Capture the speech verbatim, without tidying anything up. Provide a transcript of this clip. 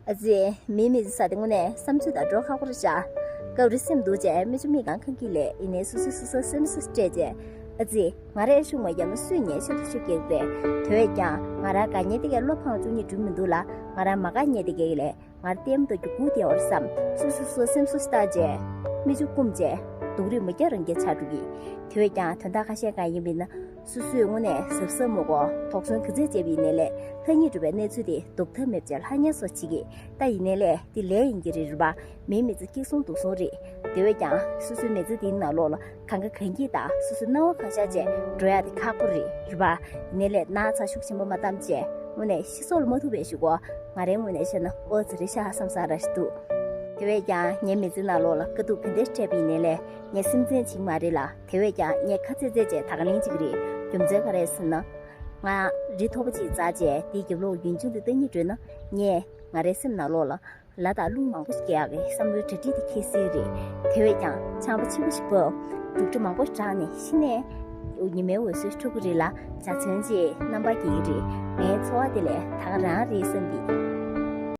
ཨ་ཙི། མིའི་མི་ཚེ་ཟེར་དེ་དངོས་གནས་བསམ་ཚུལ་དང་འགྲོ་ཁག་པོ་རེད་ཤག་སྐབས་རེ་སེམས་སྡུག་བྱས་མི་ཆུང་མི་གང་ཁང་གི་ལས་ཡིན་ནའི་སོ་སོས་སོ་སོ་སེམས་སུ་སྤྲད་བྱས། ཨ་ཙི། ང་རས་ཤུགས་མ་བརྒྱབ་ན་སུས་ངའི་ཆེད་དུ་ཤུགས་རྒྱག་པས། དེ་བས་ཀྱང་ང་རང་དགའ་ཉེ་དེ་གའི་བློ་ཕངས་བཅུག་ཉེ་འགྲུབ་མི་འདུག་ལ། ང་རང་མ་དགའ་ཉེ་དེ་གའི་ལས་ང་རང་ལྟད་མོ་དང་རྒྱུག་ཁུག་བལྟས་པར་བསམ། སོ་སོས་སོ་སོ་སེམས་སུ་བལྟས་བྱས། མིག་ཆུ་བསྐུམས་བྱས་སྡུག་རུས་མི་རྒྱག་རང་རྒྱག་ཆགས་འགྲོ་གི། དེ་བས་ཀྱང་དོན་དག་ཁ་ཤས་གང་ཡིན་མིན་ན། སོ་སོས་དངོས་གནས་གཟབ་གཟབ་མོ་གོ་དོགས་ཟོན་ག་ཚོད་བྱས་པ་ཡིན་ནའི་ལས་ལྷ་ཉིད་གྲུབ་པའི་གནས་ཚུལ་དེ་ལྡོག་ཐབས་མེད་པ་བྱས་ལྷ་ཉ་སོགས་བྱེད་ཀྱི་ད་ཡིན་ནའི་ལས་དེ་ལས་ཡིན་གྱི་རེད་རེད་པ། མིའི་མི་ཚེ་སྐྱིད་སོང་སྡུག་སོང་རེད། དེ་བས་ཀྱང་སོ་སོའི་མི་ཚེ་དེའི་ནང་ལོགས་ལ་གང་ག་གང་གིས་ད་སོ་སོའི་སྣང་བ་གང་ཤར་བྱས་འགྲོ་ཡག་དེ་ཁག་པོ་རེད་རེད་པ། ཡིན་ནའི་ལས་ན་ཚ་ཤུགས་ཆེན་པོ་མ་བཏང་བྱས་དངོས་གནས་ཤི་སོགས་ལ་མ་ཐུག་པའི་ཞུ་གོ། ང་རའི་ངོས་ནས་བཤད་ན་ཨོ་ཙི་རེད་ཤག་བསམ་བསམ་ར་ཞིག་འདུག་དེ་བས་ཀྱང་ངའི་མི་ཚེ་ནང་ལོགས་ལ་དཀའ་སྡུག་ག་འདྲ་སྤྲད་པ་ཡིན་ནའི་ལས། ངས་སེམས་ཅན་ཅིག་མ་རེད་ལ། དེ་བས་ཀྱང་ངས་ཁ་ཚེ་ཚེ་བྱས་ད་ག་ལེན་ཅིག་རེད། རྒྱུ་མཚན་ག་རེ་ཟེར་ན། ང་རི་མཐོ་པོ་ཅིག་འཛེགས་བྱས་དེའི་རྒྱབ་ལོགས་ཡུན་ཅུང་དེ་ལྟ་སྙིང་བྲོས་ན། ངས་ང་རའི་སེམས་ནང་ལོགས་ལ་ལ་དང་རླུང་མང་པོ་ཞིག་རྒྱག་གི་བསམ་བློའི་གྲ་སྒྲིག་དེ་འཁེལ་སྲིད་རེད། དེ་བས་ཀྱང་ཆང་པ་ཕྱི་པོ་ཞིག་ཕབ། འབྲུག་སྒྲ་མང་པོ་བསྒྲགས་ནས་ཤི་ནས། ཉི་མའི་འོད་ཟེར་འཕྲོ་གི་རེད་ལ། འཇའ་ཚོན་ཅིག་རྣམ་པར་རྒྱས་ཀྱི་རེད། ངའི་འཚོ་བ་དེ་ལས་ད་ག་རང་རེད་བསམ་གི།